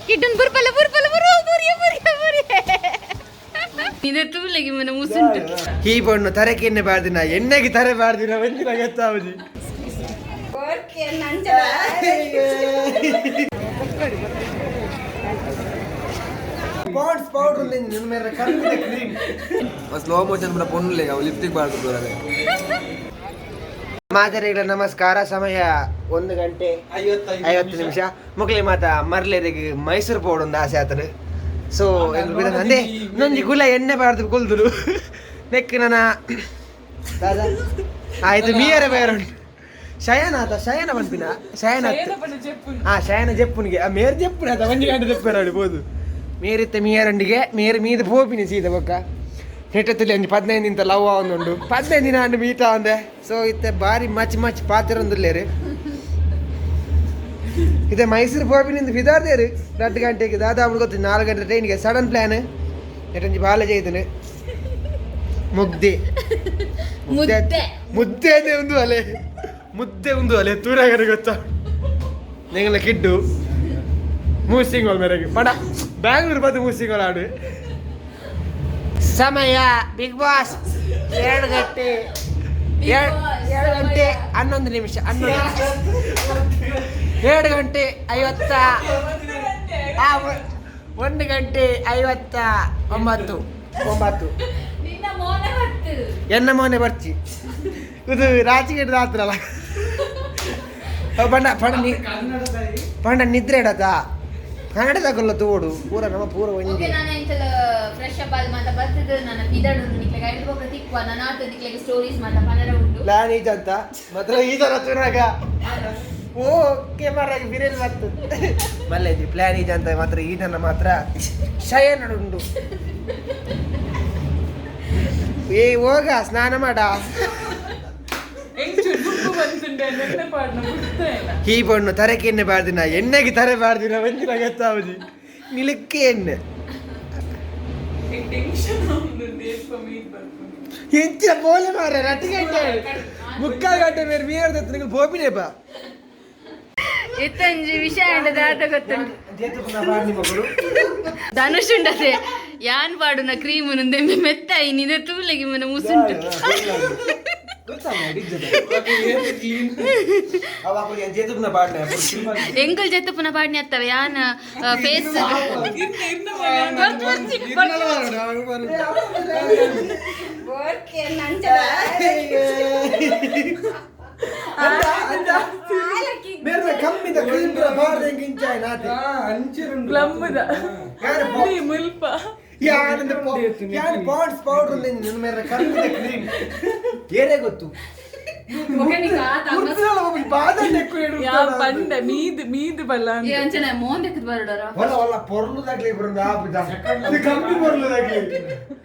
ಕಿಡ್ಡನ್ ಬುರ್ಪಲ್ಲ ಬುರ್ಪಲ್ಲ ಬುರು ಬುರಿಯ ಬುರಿಯ ಬುರಿಯ ನಿನ್ನ ತೂಲೆಗೆ ಮನ ಮುಸುಂಟು. ಈ ಬಣ್ಣು ತರಕೆಣ್ಣೆ ಬಾರ್ದಿನ, ಎಣ್ಣೆಗೆ ತರೆ ಬಾರ್ದಿನ ಒಂದಿನ ಗೊತ್ತಾವದಿ. ಪಾಂಡ್ಸ್ ಪೌಡರ್ ನಿನ್ನ ಮೇಲೆ ಕರ್ಪಿದ ಕ್ರೀಮ್. ಸ್ಲೋ ಮೋಷನ್ ಕೂಡ ಪೊಣ್ಣುಲೆಗ ಅವು ಲಿಪ್ಟಿಕ್ ಬಾರ್ದು ಬರೋದೆ. ಮಾದರಿಗಳ ನಮಸ್ಕಾರ. ಸಮಯ 1 ಗಂಟೆ 50 ನಿಮಿಷ. ಮುಕ್ಲಿ ಮಾತ ಮರ್ಲೇರಿಗೆ ಮೈಸೂರು ಪೋಡು ಒಂದು ಆಸೆ ಆತನು. ಸೊ ಅಂದೆ ನಂಜಿ ಗುಲ ಎಣ್ಣೆ ಬಾರ್ದು ಕೊಲ್ದುರು ನೆಕ್ ನನ್ನ ದಾದಾ ಆಯ್ತು ಮೀಯರ ಬೇರೆ ಉಂಟು. ಶಯನ ಆತ, ಶಯನ ಪನ್ಪಿನ ಶಯನ. ಹಾ, ಶಯನ ಜೆಪ್ಪುನಿಗೆ ಆ ಮೇರ್ ಜೆಪ್ಪುನ ಆತ 1 ಗಂಟೆ ಜೆಪ್ಪು ಬೋದು ಮೇರಿತ್ತ ಮೀಯರಂಡಿಗೆ ಮೇರ್ ಮೀದ ಪೋಪಿನಿ ಸೀದ ಬೊಕ್ಕ ನೆಟ್ಟದಲ್ಲಿ ಒಂಜಿ 15 ದಿನ ಲವ್ ಆವೊಂದುಂಡು. 15 ದಿನ ಅಂಡ್ ಮೀಟ್ ಆವಂದೆ. ಸೊ ಇತ್ತೆ ಬಾರಿ ಮಚ್ ಮಚ್ ಪಾತಿರೊಂದುಲ್ಲೇರು. ಇದೆ ಮೈಸೂರು ಪೋಪಿನಿಂದ ಫಿದಾರ್ದೇರು 2 ಗಂಟೆಗೆ. ದಾದಾ ಅವ್ನು ಗೊತ್ತು, 4 ಗಂಟೆ ಟ್ರೈನ್ಗೆ. Sudden plan. ನೆಟ್ಟೊಂಜಿ ಬಾಲ ಜೈದನು ಮುಗ್ದೆ. ಮುದ್ದೆ. ಮುದ್ದೆ ಅದೇ ಒಂದು ಅಲೆ, ಮುದ್ದೆ ಒಂದು ಅಲೆ ತೂರಾಗರೆ ಗೊತ್ತಾ ನಿಂಗಲ ಕಿಡ್ಡು ಮೂಸಿಂಗೋಲ್ ಮೇರೆಗೆ ಪಡ ಬ್ಯಾಂಗ್ಳೂರ್ ಬಂದು ಮೂಸಿಂಗೋಲ್ ಆಡು. ಸಮಯ ಬಿಗ್ ಬಾಸ್ 2 ಗಂಟೆ 2 ಗಂಟೆ 11 ನಿಮಿಷ, 11, 2 ಗಂಟೆ 50, 1 ಗಂಟೆ 59, 9. ನಿನ್ನ ಮೋನೆ ಹೊತ್ತು. ಎನ್ನ ಮೋನೆ ಬರ್ಚಿ, ಇದು ರಾಜಕೀಯ ರಾತ್ರಲ್ಲ. ಪಂಡ ಪಂಡ ನೀ ಪಂಡ ನಿದ್ರೆ ಇಡತ ಕನ್ನಡದಾಗಲ್ಲ ತೋಡು ಪೂರ ನಮ್ಮ ಪೂರ ಓಕೆ. ಒಂಜಿ. ನಾನು ಎಂತಲ ಫ್ರೆಶ್ ಅಪ್ ಆದ್ ಮಾತ ಬರ್ತದೆ. ನನ್ನ ಪಿದಡು ನಿಕ್ಲೆಗೆ ಐದು ಬೊಕ್ಕ ತಿಕ್ವ. ನನ್ನ ಆತ ನಿಕ್ಲೆಗೆ ಸ್ಟೋರೀಸ್ ಮಾತ ಪನರ ಉಂಟು. ಪ್ಲಾನ್ ಈಜಂತ ಮಾತ್ರ ಈ ತರ ತುರಾಗ ಓ ಕೆಮರಾಗ ಬಿರೇಲ್ ಬರ್ತದೆ ಮಲ್ಲೇಜಿ. ಪ್ಲಾನ್ ಈಜಂತ ಮಾತ್ರ ಈಜನ್ನ ಮಾತ್ರ ಶಯನ ಉಂಡು. ಏ ಹೋಗ ಸ್ನಾನ ಮಾಡ. ಈ ಬಣ್ಣು ತರಕೆ ಎಣ್ಣೆ ಬಾರ್ದಿನ, ಎಣ್ಣೆಗೆ ತರೆ ಬಾರ್ದಿನ ಒಂದಿನ ಗೊತ್ತಾವದಿ ನಿಲಕ್ಕೆ ಎಣ್ಣೆ ಎಂಚಿನ ಬೋಲೆ ಮಾರ. 2 ಗಂಟೆ 3/4 ಗಂಟೆ ಮೇರೆ ಮೀರ್ ನಿಂಗೆ ಬೋಪಿನೇ ಬಾ. ಇತ್ತಂಜಿ ವಿಷಯ ಅಂಡ ದಾದ ಗೊತ್ತುಂಟು. ಮಗಳು. ಧನುಷ್ ಉಂಡತೆ ಯಾನ್ ಪಾಡುನ ಕ್ರೀಮ್ ನುಂದೆ ಮೆತ್ತಾಯಿ ನಿನ್ನ ತೂಲೆಗೆ ಮನ ಮುಸುಂಟು. ಎಂಕಲ್ ಜೊತೆ ಪುನಃ ಪಾಡ್ನಿ ಅತ್ತವೆ ಯಾನ ಫೇಸ್. ಕಮ್ಮಿದ ಕ್ರೀಮ್ ಬಾರ್ದಂಗೆ ಇಂಚಾಯ್ ನಾತೆ. ಮುಲ್ಪ. ಯಾನಂದ ಯಾನ್ ಪಾಂಡ್ಸ್ ಪೌಡರ್ ನಿನ್ನ ಮೇಲೆ ಕಮ್ಮಿದ ಕ್ರೀಮ್ ಏರೇ ಗೊತ್ತು. ಯಾ ಪಂಡ ಮೀದ್ ಮೀದ್ ಬಲ್ಲ. ಅಂಚನೆ ಮೋನ್ ದೆಕ್ಕದ್ ಬರಡರ. ಹೊಲ ಹೊಲ ಪೊರ್ಲುದಾಗ್ಲಿ ಬರೋದು ಆಪಿದ. ಇದು ಕಮ್ಮಿ ಬರಲುದಾಗ್ಲಿ,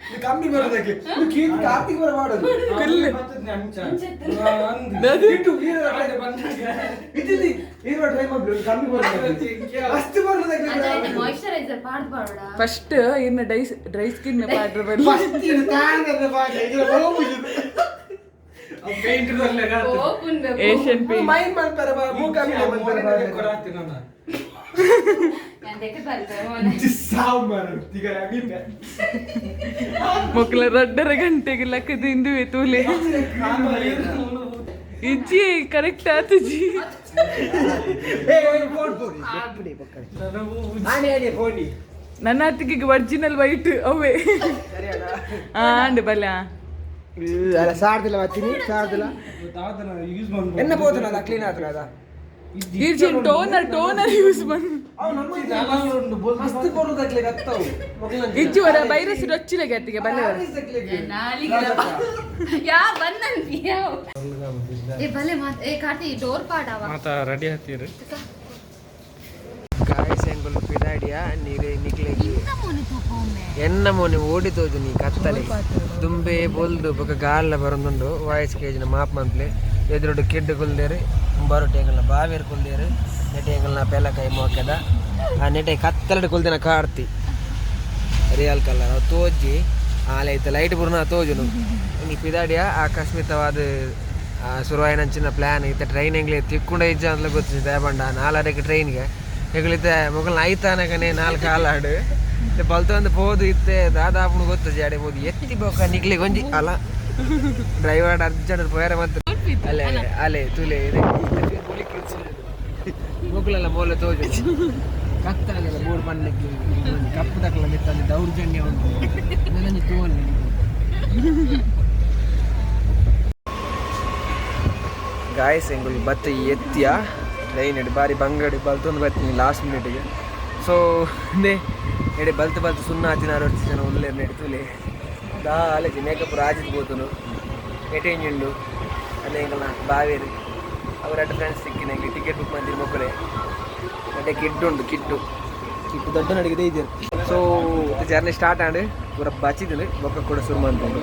ಇದು ಕಮ್ಮಿ ಬರೋದಾಗ್ಲಿ. ಇದು ಕೀರ್ತಿ ಕಾರ್ತಿಕ್ ಬರ ಮಾಡೋದು. ಇಟ್ಟು ಇದ್ದಿದ್ದು ಈರೋ ಟ್ರೈ ಮಾಡ್ಬಿಡು. ಕಮ್ಮಿ ಬರೋದಾಗ್ಲಿ, ಅಷ್ಟು ಬರೋದಾಗ್ಲಿ. ಮಾಯಿಶ್ಚರೈಸರ್ ಪಾಡ್ ಬಾಡ. ಫಸ್ಟ್ ಇನ್ನ ಡೈ ಡ್ರೈ ಸ್ಕಿನ್ ಪಾಡ್ರ ಬಲ್ಲ. ಫಸ್ಟ್ ಇದು ತಾನೇ ಬಾಡ್ಲೆ ಇದರ ಬರೋಬುಜು. Asian paint. ಮೈನ್ ಮಾಡ್ತಾರೆ ಬಾ ಮೂಕ ಮೇಲೆ ಮಾಡ್ತಾರೆ. ಸಾವು ಮಾರು ತಿಗರ ಮೀಪೆ. ಮೊಕ್ಕಲ 2.5 ಗಂಟೆಗೆ ಲಕ್ಕದ ಇಂದುವೆ ತೂಲೆ ಇಜ್ಜಿ ಕರೆಕ್ಟ್ ಆತುಜಿ. ಏ ಫೋನ್ ಫೋನ್ ಪಕ್ಕನೆ ಆನೆ ಆನೆ ಫೋನಿ. ನನ್ನ ಅತ್ತಿಗೆ ಒರಿಜಿನಲ್ ವೈಟ್ ಅವೇ. ಸರಿಯಲ್ಲ? ಆಂಡ್ ಬಲ. ಅಲ್ಲ, ಸಾರ್ದಿಲ್ಲ ಬರ್ತೀನಿ, ಸಾರ್ದಿಲ್ಲ. ಎನ್ನ ಪೋತನ ಅದ ಕ್ಲೀನ್ ಆತನ ಅದ. ಈರ್ಜಿನ್ ಟೋನರ್ ಟೋನರ್ ಯೂಸ್ ಮನ್. ಮಸ್ತ್ ಪೊರ್ಲುದಾಗ್ಲಿ ಗತ್ತವು. ಇಜ್ಜಿ ವರ ಬೈರಸಿ ರೊಚ್ಚಿಲಗೆ ಅತ್ತಿಗೆ ಬಲ್ಲೆ. ಯಾ ಬಂದನ್ ಯಾವ ಏ ಭಲೆ ಮಾತ್. ಏ ಕಾರ್ತಿ, ಡೋರ್ ಪಾಡವ. ಮಾತ ರೆಡಿ ಹತ್ತೀರಿ. ಗಾಯ್ಸ್, ಎಂಗುಲ್ ಪಿದಾಡಿಯ ನೀರೆ ನಿಕ್ಲೆಗಿ ಎನ್ನ ಮೋನೆ ಓಡಿ ತೋಜು ನೀ ಕತ್ತಲೆ ದುಂಬೆ ಬೊಲ್ದು ಬೊಕ ಗಾಲ ಬರೊಂದುಂಡು. Voice ಕೇಜಿನ mop ಮನ್ಪ್ಲೆ. ಎದುರುಡು ಕೆಡ್ಡು ಕುಲ್ದೇರು, ಬರೋಟೆ ಎಂಗಲ್ನ ಬಾವೇರು ಕುಲ್ದೇರು. ನೆಟೆ ಎಂಗಲ್ನ ಪೆಲಕಾಯಿ ಮೋಕೆದ ಆ ನೆಟೆ ಕತ್ತಲಡು ಕುಲ್ದಿನ ಕಾರ್ತಿ ರಿಯಲ್ ಕಲರ್ ಅವು ತೋಜಿ ಆಲೆ ಇತ್ತ ಲೈಟ್ ಪೂರ್ಣ ತೋಜುನು. ಎಂಗ್ಲು ಪಿದಾಡಿಯ ಆಕಸ್ಮಿತವಾದ ಶುರುವಾಯಿನಂಚಿನ ಪ್ಲ್ಯಾನ್ ಇತ್ತ. ಟ್ರೈನ್ ಎಂಗ್ಲೆ ತಿಕ್ಕೊಂಡ ಇಜ್ಜ ಅಂತಲೇ ಗೊತ್ತಿದೆ. ಬಂಡ 4:30ಕ್ಕೆ ಟ್ರೈನ್ಗೆ. ಎಗಳಿತ್ತೆ ಮೊಗಲ್ ನಾಯ್ತಾನಕನೆ ನಾಲ್ಕು ಕಾಲಾಡು ಬಲ್ತೊಂದು ಪೋದು ಇತ್ತೆ ದಾದಾಪುಣು ಗೊತ್ತು ಜಾಡೆ ಪೋದು ಎತ್ತಿ ಬೊಕ್ಕ ನಿಕ್ಲೆ ಗೊಂಜಿ ಅಲ್ಲ ಡ್ರೈವರ್ ಅರ್ಜೆಂಟ್ ಪೋಯರ ಮತ್ತೆ ಅಲೆ ಅಲೆ ತುಲೆ ಮೊಗಲೆಲ್ಲ ಮೋಲೆ ತೋಜು ಕತ್ತಲೆಲ್ಲ ಬೋರ್ಡ್ ಪಣ್ಣಕ್ಕೆ ಕಪ್ಪು ತಕಲ ಮಿತ್ತಲ್ಲಿ ದೌರ್ಜನ್ಯ ಉಂಟು ನನಗೆ ತೋಲ್. ಗಾಯಸ್, ಎಂಗುಲ್ ಬತ್ತ ಎತ್ತಿಯ ಲೈನ್ ಇಡು ಬಾರಿ ಬಂಗಡಿ ಬಲ್ತೊಂದು ಬರ್ತೀನಿ ಲಾಸ್ಟ್ ಮಿನಿಟ್ಗೆ. ಸೊ ನೇ ಎಡೆ ಬಲ್ತು ಬಲ್ತು ಸುಣ್ಣ ಹತ್ತಿನಾರು ವರ್ಷ ಜನ ಉಲ್ಲೇರು ನೆಡ್ತುಲೆ ದಾಲೆಜಿ ಮೇಕಪ್ ರಾಜಿದ್ ಬೋತುನು ಎಟೇಂಜುಂಡು ಅಲ್ಲೇ ಎಂಕಲ್ನ ಬಾವೇರು ಅವ್ರ ಅಡ್ಡ ಫ್ರೆಂಡ್ಸ್ ಸಿಕ್ಕಿನ ಟಿಕೆಟ್ ಬುಕ್ ಮಾಡ್ತೀರಿ ಮೊಕ್ಕಲೆ ಅಡ್ಡೆ ಕಿಡ್ಡು ಉಂಡು ಕಿಡ್ಡು ಕಿಟ್ಟು ದೊಡ್ಡ ನಡಿಗೆ ಇದೆ. ಸೊ ಜರ್ನಿ ಸ್ಟಾರ್ಟ್ ಆಂಡ್ ಪೂರ ಬಚ್ಚಿದ್ದು ಬೊಕ್ಕ ಕೂಡ ಶುರು ಮಾಡ್ಕೊಂಡು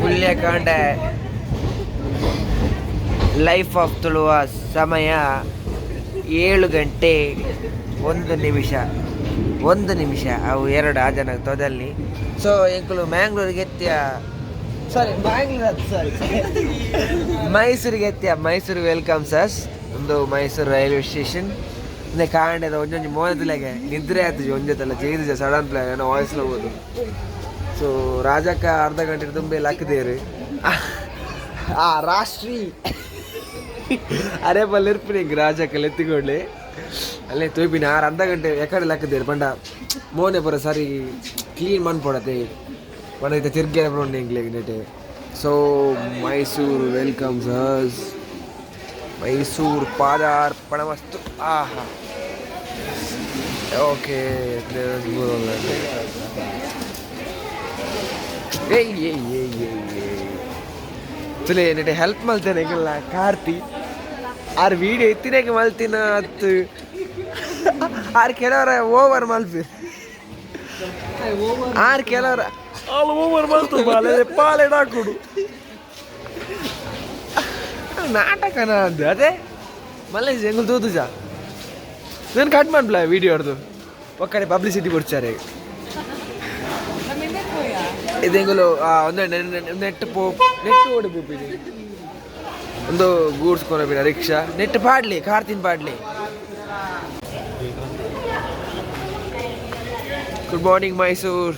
ಪುಲ್ಯಕಾಂಡ ಲೈಫ್ ಆಫ್ ತುಳುವ. ಸಮಯ 7 ಗಂಟೆ 1 ನಿಮಿಷ, 1 ನಿಮಿಷ ಅವು ಎರಡು ಆ ಜನ ತೊದಲ್ಲಿ. ಸೊ ಎಂಕುಲು ಮ್ಯಾಂಗ್ಳೂರಿಗೆ ಎತ್ತಿಯ, ಸಾರಿ ಮ್ಯಾಂಗ್ಳೂರ್, ಸಾರಿ ಮೈಸೂರಿಗೆ ಎತ್ತಿಯ. ಮೈಸೂರು welcome ಸಸ್. ಒಂದು ಮೈಸೂರು ರೈಲ್ವೆ ಸ್ಟೇಷನ್. ಇಂದೆ ಕಾಂಡೆದ ಒಂಜೊಂಜಿ ಮೋನದಿಲೆಗೆ ನಿದ್ರೆ ಆಯ್ತು ಒಂಜೆತಲ್ಲ ಜೈದು ಸಡನ್ ಪ್ಲಾನ್ ಏನೋ ವಾಯ್ಸ್ ಹೋಗೋದು. ಸೊ ರಾಜಕ್ಕ ಅರ್ಧ ಗಂಟೆ ತುಂಬಿ ಲಕ್ಕದೇರು ಆ ರಾಷ್ಟ್ರೀ ಅರೆ ಬಲ್ಲಿರ್ಪಿನಿ ರಾಜಕ್ಕ ಲೆತ್ತಿಕೊಳ್ಳಿ ಅಲ್ಲೇ ತೋಯ್ಪಿನಿ. ಆರು ಅರ್ಧ ಗಂಟೆ ಎಕಡೆ ಲಕ್ಕದೇರು ಪಂಡ ಮೋನೆ ಪೂರ ಸರಿ ಕ್ಲೀನ್ ಮನ್ಪೊಡತೆ ಪಂಡ ಇತ್ತೆ ತಿರ್ಗೇರ ಬರೋಂಡು ಎಂಕ್ಲೆಗ್ ನೆಟೆ. ಸೊ ಮೈಸೂರು welcome ಸಸ್. ಮೈಸೂರು ಪಾದಾರ್ಪಣ ವಸ್ತು. ಆಹಾ, ಓಕೆ. ಏಯ್ ಏಯ್ ಏಯ್ ಏಯ್ ಏಯ್ ತುಲೆ ನೆಟೆ ಹೆಲ್ಪ್ ಮಲ್ತೇನೆ ಎಂಕಲ್ನ ಕಾರ್ತಿ ಆರ್ ವೀಡಿಯೋ ಇತ್ತಿನೇಗೆ ಮಲ್ತಿನ ಅತ್ತು. ಆರ್ ಕೆಲವರ ಓವರ್ ಮಲ್ಪಿ, ಆರ್ ಕೆಲವರ ಆಲ್ ಓವರ್ ಮಲ್ತು ಬಾಲೆ ಪಾಲೆ ಹಾಕುಡು ನಾಟಕನ ಅದು. ಅದೇ ಮಲ್ಲೇಶ್ ಎಂಗುಲ್ ತೂತುಜ ನಾನು ಕಟ್ ಮಾಡ್ಲ ವೀಡಿಯೋ ಹೊಡ್ದು ಒಕ್ಕಡೆ ಪಬ್ಲಿಸಿಟಿ ಕೊಡ್ಚಾರೆ. ಇದು ಎಂಗುಲು ಒಂದು ನೆಟ್ ಪೋ ನೆಟ್ ಓಡಿ ಪೋಪಿನಿ ಒಂದು ಗೂಡ್ಸ್ ಕೊನಪಿನ ರಿಕ್ಷಾ ನೆಟ್ ಪಾಡ್ಲಿ ಕಾರ್ತಿನ್ ಪಾಡ್ಲಿ. Good morning Mysore.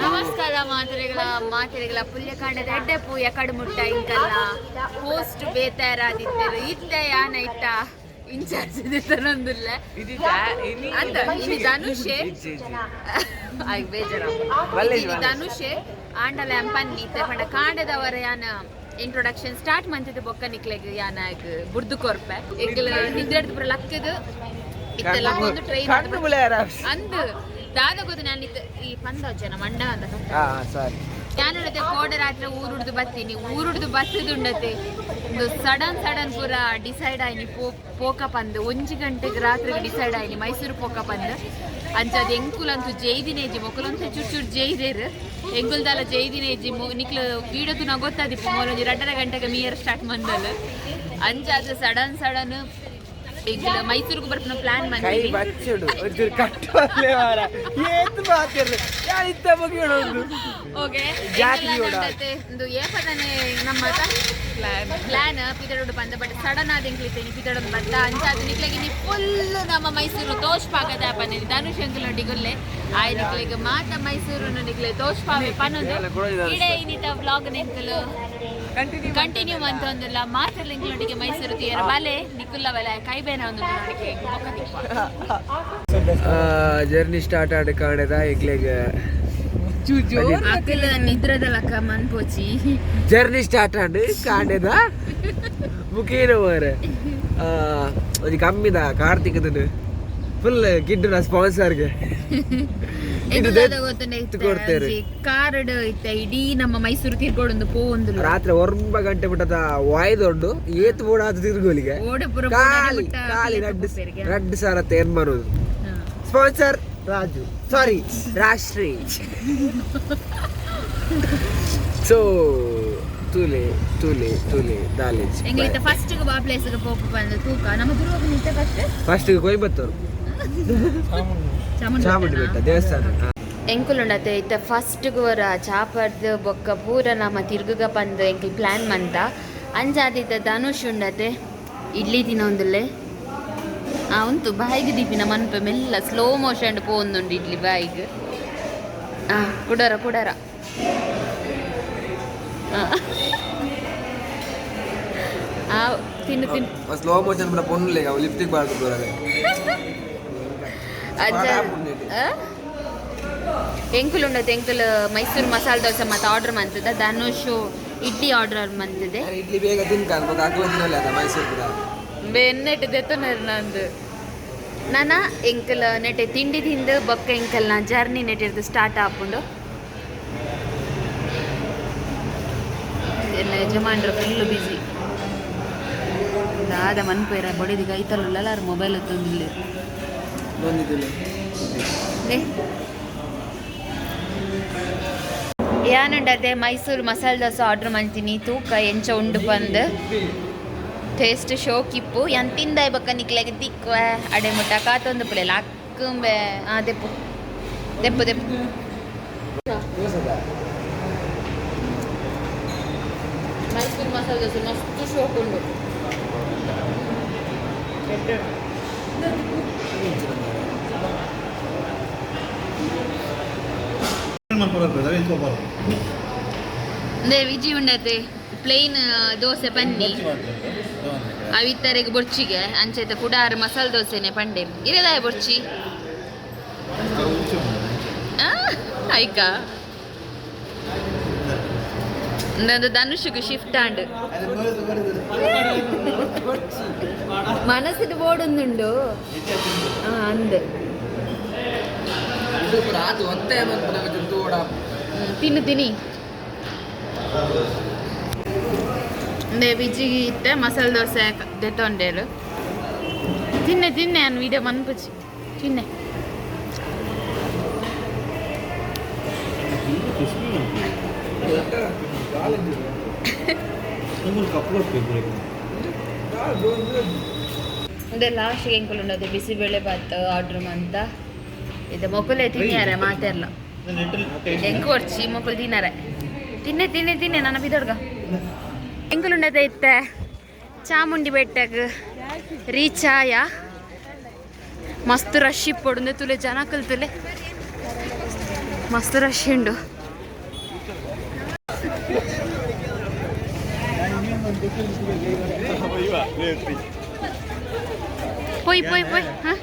ನಮಸ್ಕಾರ ಮಾತೆರೆಗಳ ಮಾತೆರೆಗಳ ಪುಲ್ಯಕಾಂಡದ ಎಡ್ಡೆಪು ಎಕಡು ಮುಟ್ಟ ಇಂಕಲ್ಲ ಪೋಸ್ಟ್ ಬೇತಾರಾದಿತ್ತರು ಇತ್ತ ಯಾನ ಇತ್ತ ಇನ್ಚಾರ್ಜ್ ನಂದುಲ್ಲ ಅಂತ ಇನಿ ಧನುಷೆ ಆಯ್ ಬೇಜಾರ. ಇನಿ ಧನುಷೆ ಆಂಡಲ ಪನ್ನಿ ಇತ್ತೆ ಪಂಡ ಕಾಂಡದವರ ಯಾನ ಇಂಟ್ರೊಡಕ್ಷನ್ ಸ್ಟಾರ್ಟ್ ಮಂತಿದ್ದು ಬೊಕ್ಕ ನಿಕ್ಲೆಗ್ ಯಾನ ಬುರ್ದು ಕೊರ್ಪೆ. ಎಂಕಲ್ ನಿದ್ರೆಡ್ದು ಪೂರ ಲಕ್ಕದು ಇತ್ತೆ ಲಕ್ಕೊಂದು ಟ್ರೈನ್ ಕಣ್ಣು ಬುಳೆಯಾರ ಅಂದ್ ದಾದ ಗೊತ್ತು ನಾನು ಇತ್ತ ಈ ಪಂದ ಜನ ಮಂಡ ಅಂತ. ಹಾ ಸಾರಿ. ಯಾನುಡತೆ ಕೋಡ ರಾತ್ರಿ ಊರುಡ್ದು ಬತ್ತೀನಿ. ಊರುಡ್ದು ಬತ್ತದುಂಡತೆ ಒಂದು ಸಡನ್ ಸಡನ್ ಪೂರ ಡಿಸೈಡ್ ಆಯ್ನಿ ಪೋಕ ಪಂದ್ 1 ಗಂಟೆಗೆ ರಾತ್ರಿಗೆ ಡಿಸೈಡ್ ಆಯ್ನಿ ಮೈಸೂರು ಪೋಕ ಪಂದ್. ಅಂಚದ ಎಂಕುಲಂತೂ ಜೈದಿನೇಜಿ, ಮೊಕುಲಂತೂ ಚೂರು ಚೂರು ಜೈದೇರು, ಎಂಕುಲ್ದಲ್ಲ ಜೈದಿನೇಜಿ. ನಿಕ್ಲು ವೀಡಿಯೋ ತುನ ಗೊತ್ತಾದಿಪ್ಪು ಮೊಲೊಂಜಿ 2.5 ಗಂಟೆಗೆ ಮೀಯರ್ ಸ್ಟಾರ್ಟ್ ಮಂದಲ್. ಅಂಚಾದ ಸಡನ್ ಸಡನ್ ಈಗ ಮೈಸೂರಿಗೆ ಬರ್ಪುನ ಪ್ಲಾನ್ ಕೈ ಮಂದಿನಿ. ಬಚ್ಚುಡು ಒಂಚೂರು ಕಟ್ಟುವಲ್ಲೇ ಮಾರ ಏತ್ ಮಾತಿರ್ಲಿ ಯಾರು ಇತ್ತ ಮುಗಿಯೋಣ. ಓಕೆ. ಜಾತ್ರೆ ಕೂಡ. ಒಂದು ಏಪದನೆ ನಮ್ಮ ಪ್ಲಾನ್ ಪಿದಡುಡು ಬಂದ, ಬಟ್ ಸಡನ್ ಆದ ಎಂಕ್ಲಿತ್ತೇನಿ ಪಿದಡೊಂದು ಬಂದ. ಅಂಚಾದ ನಿಕ್ಲೆಗೆ ನೀ ಫುಲ್ ನಮ್ಮ ಮೈಸೂರು ತೋಷ್ ಪಾಗದ ಪನ್ನಿ. ಧನುಷ್ ಅಂಕಲ್ ನೊಟ್ಟಿಗುಲ್ಲೆ ಆಯ್ ನಿಕ್ಲೆಗ್ ಮಾತ ಮೈಸೂರು ನಿಕ್ಲೆ ತೋಷ್ ಪಾವೆ ಪನ್ನೊಂದು. ಇಡೆ ಇನ್ನಿತ ವ್ಲಾಗ್ ನಿಂಕಲು ಕಂಟಿನ್ಯೂ ಅಂತ ಒಂದಿಲ್ಲ ಮಾತ್ರ ಎಂಕ್ಲೊಟ್ಟಿಗೆ ಮೈಸೂರು ತೀರ ಬಲೆ ನಿಕುಲ್ಲ ಬಲೆ ಕೈಬೇನ ಒಂದು ನೋಡಿಕೆ. ಜರ್ನಿ ಸ್ಟಾರ್ಟ್ ಆಡ ಕಾಣದ ಎಂಕ್ಲೆಗ್. ಅಕ್ಕಲ ನಿದ್ರದಲಕ್ಕ ಮನ್ಪೋಚಿ. ಜರ್ನಿ ಸ್ಟಾರ್ಟ್ ಆಂಡ್ ಕಾಂಡೆದ ಮುಖೇನ ಮಾರೆ ಒಂಜಿ ಕಮ್ಮಿದ ಕಾರ್ತಿಕದ ಫುಲ್ ಗಿಡ್ಡುನ ಸ್ಪಾನ್ಸರ್ಗೆ ಕೊಡ್ತೇವೆ. ಕಾರ್ಡ್ ಇತ್ತ ಇಡೀ ನಮ್ಮ ಮೈಸೂರು ತಿರ್ಗೋಡೊಂದು ಪೋವೊಂದು. ರಾತ್ರಿ 9 ಗಂಟೆ ಬಿಟ್ಟದ ವಾಯ್ದೊಂಡು ಏತ್ ಬೋಡ ಅದು ತಿರ್ಗೋಲಿಗೆ. ಓಡೆ ಪೂರ. ಖಾಲಿ ಖಾಲಿ ರಡ್ಡು ರಡ್ಡು ಸಾರ ತೇನ್ ಬರೋದು. ಸ್ಪಾನ್ಸರ್ ರಾಜು, ಸಾರಿ ರಾಷ್ಟ್ರೀ. ಸೊ ತುಲೆ ತುಲೆ ತುಲೆ ದಾಲೇಜ್. ಎಂಗ್ಲಿತ್ತ ಫಸ್ಟ್ ಬಾ ಪ್ಲೇಸ್ ಪೋಪ ಬಂದು ತೂಕ ನಮ್ಮ ಗುರುವಾಗ ನಿಂತ ಫಸ್ಟ್. ಫಸ್ಟ್ ಕೊಯಂಬತ್ತೂರು ಚಾಮುಂಡಿ ಬೆಟ್ಟ ದೇವಸ್ಥಾನ. ಎಂಕುಲುಂಡತೆ ಇತ್ತ ಫಸ್ಟ್ ವರ ಚಾಪರ್ದ್ ಬೊಕ್ಕ ಪೂರ ನಮ್ಮ ತಿರ್ಗುಗ ಪಂದ್ ಎಂಕುಲ್ ಪ್ಲಾನ್ ಮಂತ. ಅಂಚಾದಿತ್ತ ಧನುಷ್ ಉಂಡತೆ. ಇಡ್ಲಿ ತಿನ್ನೊಂದುಲ್ಲೆ ಆ ಉಂತು ಬಾಯಿಗೆ ದೀಪಿನ ಮನ್ಪೆ ಮೆಲ್ಲ ಸ್ಲೋ ಮೋಷನ್ ಪೋಂದುಂಡು ಇಡ್ಲಿ ಬಾಯಿಗೆ. ಆ ಕುಡರ ಕುಡರ. ಆ ತಿನ್ನು ತಿನ್ನು. ಸ್ಲೋ ಮೋಷನ್ ಪೂರ ಪೊಣ್ಣುಲೆಗ್ ಅವು ಲಿಪ್ಸ್ಟಿಕ್ ಪಾಡ್ದು ಪೂರ. ಅಜ್ಜ ಎಂಕುಲು ಉಂಡತೆ ಎಂಕುಲು ಮೈಸೂರು ಮಸಾಲೆ ದೋಸೆ ಮತ್ತೆ ಆರ್ಡರ್ ಮಂತದ. ಧನುಷ್ ಇಡ್ಲಿ ಆರ್ಡರ್ ಮಂತದೆ. ಇಡ್ಲಿ ಬೇಗ ತಿನ್ಕ ಬೊಕ ಅಕ್ಲ ತಿನ್ನೊಲಿ ಅದ ಮೈಸೂರು ಪೂರ. ಬೆನ್ನೆಟ್ ದೆತ್ತೊನರ್ ನಂದು ನನ ಎಂಕಲ್ ನೆಟೆ ತಿಂಡಿ ತಿಂದು ಬೊಕ್ಕ ಎಂಕಲ್ನ ಜರ್ನಿ ನೆಟ್ಟಿರ್ದು ಸ್ಟಾರ್ಟ್ ಆಪುಂಡು. ಎಲ್ಲ ಯಜಮಾನ್ರು ಫುಲ್ ಬಿಸಿ. ದಾದ ಮನ್ಪೇರ ಬಡಿದಿಗ ಐತಲ್ಲ ಮೊಬೈಲ್ ಎತ್ತೊಂದಿಲ್ಲ. ಯಾನುಂಡತೆ ಮೈಸೂರು ಮಸಾಲೆ ದೋಸೆ ಆರ್ಡರ್ ಮಾಡ್ತೀನಿ. ತೂಕ ಎಂಚ ಉಂಡು ಬಂದು ಟೇಸ್ಟ್ ಶೋಕಿಪ್ಪು ಯಾನ್ ತಿಂದಾಯ್ ಬೊಕ್ಕ ನಿಕ್ಲೆಗ್ ತಿಕ್ವೆ ಅಡೆ ಮುಟ್ಟ ಕಾತೊಂದು ಪುಲೆ ಲಕ್ಕುಂಬೆ. ಆ ದೆಪ್ಪು ದೆಪ್ಪು ದೆಪ್ಪು. ಮೈಸೂರು ಮಸಾಲೆ ದೋಸೆ ಮಸ್ತ್ ಶೋಕ್ ಉಂಡು. ವಿಜಿ ಉಂಡತೆ ಪ್ಲೇನ್ ದೋಸೆ ಪನ್ನಿ ಅವಿತ್ತರೆಗ್ ಬೊರ್ಚಿಗೆ ಅಂಚೈತ ಕುಡಾರು ಮಸಾಲೆ ದೋಸೆನೆ ಪಂಡೆ ಇರದಾಯ ಬೊರ್ಚಿ ಐಕ ನಂದು ಧನುಷಿಗೆ ಶಿಫ್ಟ್ ಆಂಡ್ ಮನಸ್ಸಿನ ಬೋರ್ಡ್ ಅಂದ್ ತಿನ್ನು ತಿನ್ನಿ. ವಿಜಿಗೆ ಇತ್ತೆ ಮಸಾಲೆ ದೋಸೆ ದೆತ್ತೊಂಡೇರು. ತಿನ್ನೆ ತಿನ್ನೆ ಅನ್ ವಿಡಿಯೋ ಮನ್ಪುಚಿ ತಿನ್ನೆ. ಅದೇ ಲಾಸ್ಟ್ಗೆ ಎಂಕುಲು ಉಂಡದು ಬಿಸಿಬೇಳೆ ಭಾತ್ ಆರ್ಡ್ರ್ ಮಂತ. ಇದು ಮೊಕುಲೆ ತಿನ್ನಿಯಾರೆ ಮಾತೆರ್ಲ ಎಂಕು ಒರ್ಚಿ ಮೊಕುಲು ತಿನ್ನಾರೆ. ತಿನ್ನೆ ತಿನ್ನೆ ತಿನ್ನೆ ನನ್ನ ಬಿದೊಡ್ಗ. ಎಂಕುಲುಂಡದ ಇತ್ತೆ ಚಾಮುಂಡಿ ಬೆಟ್ಟಗ್ ರೀಚ್ ಆಯ. ಮಸ್ತ್ ರಶ್ ಇಪ್ಪೊಡು ತುಲೆ ಜನಕಲ್ ತುಲೆ ಮಸ್ತ್ ರಶ್ ಉಂಡು. ಪೊಯ್ ಪೊಯ್ ಪೊಯ್. ಹಾಂ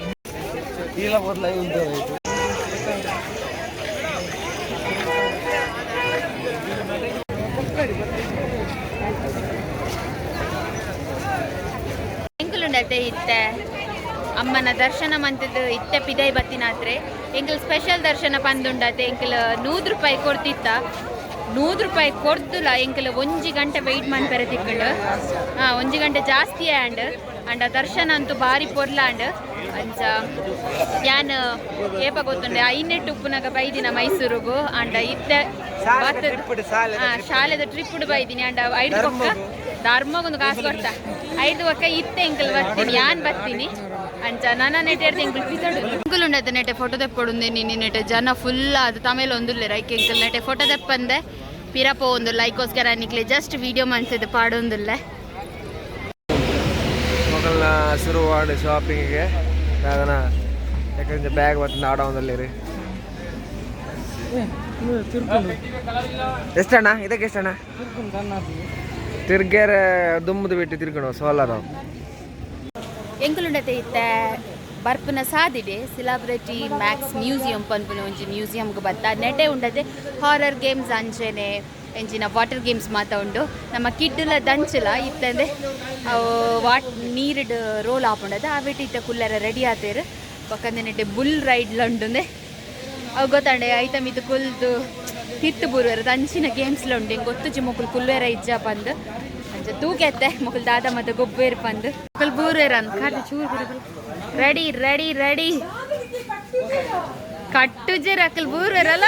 ಎಂಕುಲುಂಡತೆ ಇತ್ತೆ ಅಮ್ಮನ ದರ್ಶನ ಮಂತದ್ದು ಇತ್ತೆ ಪಿದೈ ಬತ್ತಿನಾತ್ರೆ ಎಂಕಲ್ ಸ್ಪೆಷಲ್ ದರ್ಶನ ಪಂದುಂಡತೆ. ಎಂಕಲ್ 100 ರೂಪಾಯಿ ಕೊಡ್ತಿತ್ತ. 100 ರೂಪಾಯಿ ಕೊಡ್ದುಲ ಎಂಕಲ್ 1 ಗಂಟೆ ವೆಯ್ಟ್ ಮನ್ಪೆರೆ ತಿಕ್ಕಂಡು. ಹಾಂ 1 ಗಂಟೆ ಜಾಸ್ತಿ ಆಂಡ್ ಅಂಡ ದರ್ಶನ ಅಂತೂ ಭಾರಿ ಪೊರ್ಲಾಂಡ್. ಅಂಚ ಯಾನ್ ಏಪ ಗೊತ್ತುಂಡೆ ಐನೆಟ್ಟು ಉಪ್ಪುನಾಗ ಬೈದಿನ ಮೈಸೂರುಗು ಅಂಡ ಇತ್ತೆ ಶಾಲೆದ ಟ್ರಿಪ್ ಬೈದಿನಿ. ಅಂಡ ಐದು ಪಕ್ಕ ಧರ್ಮಗೊಂದು ಕಾಸು ಕೊಡ್ತಾ ಐದು ಪಕ್ಕ ಇತ್ತೆ ಎಂಕಲ್ ಬರ್ತೀನಿ ಯಾನ್ ಬರ್ತೀನಿ ಅಂಚ ನನ್ನ ನೆಟೆ ಎಂಕಲ್ ಪಿತಡು ಎಂಕಲ್ ಉಂಡತೆ ನೆಟೆ ಫೋಟೋ ತೆಪ್ಪೊಡುಂದೆ ನಿನ್ನೆ ನೆಟೆ ಜನ ಫುಲ್ ಅದು ತಮೇಲ್ ಒಂದುಲ್ಲೆರ್ ಐಕ್ ಎಂಕಲ್ ನೆಟೆ ಫೋಟೋ ತೆಪ್ಪಂದೆ ಪಿರ ಪೋವೊಂದುಲ್ಲ. ಐಕೋಸ್ಕರ ನಿಕ್ಲೆ ಜಸ್ಟ್ ವೀಡಿಯೋ ಮನ್ಸದು ಪಾಡೊಂದುಲ್ಲೆ. ಮೊಗಲ್ನ ಶುರುವಾಡು ಶಾಪಿಂಗಿಗೆ ದಾದನ ಯಾಕಂದ್ರೆ ಬ್ಯಾಗ್ ಮತ್ತು ಆಡೋಂದಲ್ಲಿ. ಎಷ್ಟಣ್ಣ ಇದಕ್ಕೆ ಎಷ್ಟಣ್ಣ? ತಿರ್ಗೇರೆ ದುಮ್ಮದು ಬಿಟ್ಟು ತಿರ್ಗಣ ಸೋಲಾರ. ಎಂಕುಲುಂಡತೆ ಇತ್ತೆ ಬರ್ಪುನ ಸಾದಿಡೆ ಸಿಲಾಬ್ರಿಟಿ ಮ್ಯಾಕ್ಸ್ ಮ್ಯೂಸಿಯಂ ಪನ್ಪುನ ಒಂಜಿ ಮ್ಯೂಸಿಯಂಗೆ ಬತ್ತ. ನೆಟೆ ಉಂಡತೆ ಹಾರರ್ ಗೇಮ್ಸ್ ಅಂಚೆನೆ ಎಂಚಿನ ವಾಟರ್ ಗೇಮ್ಸ್ ಮಾತ ಉಂಡು. ನಮ್ಮ ಕಿಡ್ಡುಲ ದಂಚಲ ಇತ್ತಂದೆ ಅವು what ನೀರಿಡ್ ರೋಲ್ ಆಪುಂಡತೆ ಆವೆಟ್ ಇತ್ತೆ ಕುಲ್ಲರ ರೆಡಿ ಆತೇರು. ಪಕ್ಕಂದೆ ನೆಟೆ ಬುಲ್ ರೈಡ್ಲ ಉಂಡುಂದೆ ಅವು ಗೊತ್ತಾಂಡೆ ಐತ ಮಿತ್ತು ಕುಲ್ದು ತಿತ್ತು ಬೂರುವೆರ್ ದಂಚಿನ ಗೇಮ್ಸ್ಲ ಉಂಡು. ಎಂಕ್ ಗೊತ್ತುಜಿ ಮೊಕುಲು ಕುಲ್ವೇರ ಇಜ್ಜ ಪಂದ್. ಅಂಚ ತೂಕೆತ್ತೆ ಮೊಕುಲು ದಾದ ಮತ್ತ ಗೊಬ್ಬೇರ್ ಪಂದ್ ಮೊಕುಲು ಬೂರುವೆರ್ ಅಂದ್ ಕಾಟಿ ಚೂರು ರೆಡಿ ರೆಡಿ ರೆಡಿ ಕಟ್ಟುಜೆರ್ ಅಕಲ್ ಬೂರುವೆರಲ್ಲ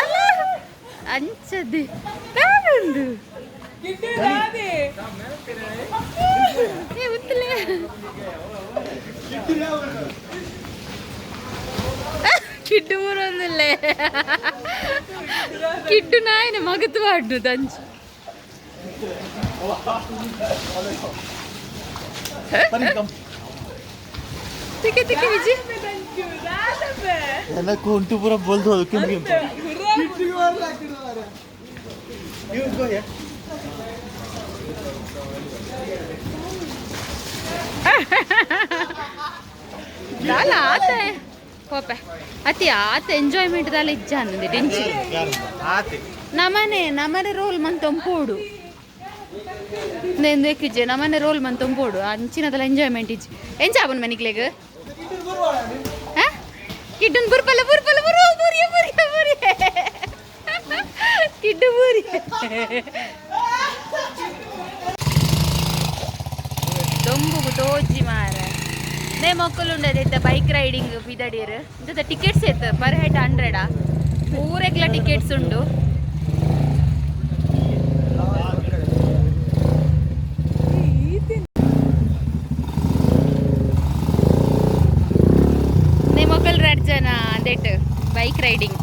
ಅಂಚದಿ ದಾದುಂಡು ಏ ಉತ್ತಲೆ ಕಿಡ್ಡು ಊರೊಂದಿಲ್ಲೆ ಕಿಡ್ಡು ನಾಯಿನ ಮಗತು ಪಾಡ್ನು ದಂಚು. ತಿಕ್ಕಿ ತಿಕ್ಕಿ ವಿಜಿ. ಎಲ್ಲ ಕುಂಟು ಪೂರ ಬೋಲ್ದು ಅದು ಕೆಂಪು ಕೆಂಪು. ದಾಲ ಆತ ಕೋಪೆ ಅತಿ ಆತ ಎಂಜಾಯ್ಮೆಂಟ್ ದಾಲ ಇಜ್ಜ ಅನ್ನಂದೆ ಟೆನ್ಷನ್. ನಮನೆ ನಮನೆ ರೋಲ್ ಮನ್ ತೊಂಪೋಡು ನೇಂದು ಎಕ್ಕಿಜ್ಜೆ ನಮನೆ ರೋಲ್ ಮನ್ ತೊಂಪೋಡು ಅಂಚಿನದಲ್ಲ ಎಂಜಾಯ್ಮೆಂಟ್ ಇಜ್ಜಿ. ಎಂಚ ಆಪನ್ ಮನಿಕ್ಲೆಗ್ ಕಿಡ್ಡನ್ ಬುರ್ಪಲ್ಲ ಬುರ್ಪಲ್ಲ ಬುರು ಬುರಿಯ ಬುರಿಯ ಬುರಿಯ ಕಿಡ್ಡು ಬುರಿ ದೊಂಬುಗು ತೋಜಿ ಮಾರ. ನೇ ಮೊಕ್ಕಲು ಇತ್ತ ಬೈಕ್ ರೈಡಿಂಗ್ ಪಿದಡೀರ್. ಇಂತ ಟಿಕೆಟ್ಸ್ ಇತ್ತು ಪರ್ ಹೆಡ್ 100. ಪೂರೆಗ್ಲ ಟಿಕೆಟ್ಸ್ ಉಂಡು. ನೇ ಮೊಕ್ಕಲ್ ರಡ್ ಜನ ಅಂದೆಟ್ ಬೈಕ್ ರೈಡಿಂಗ್.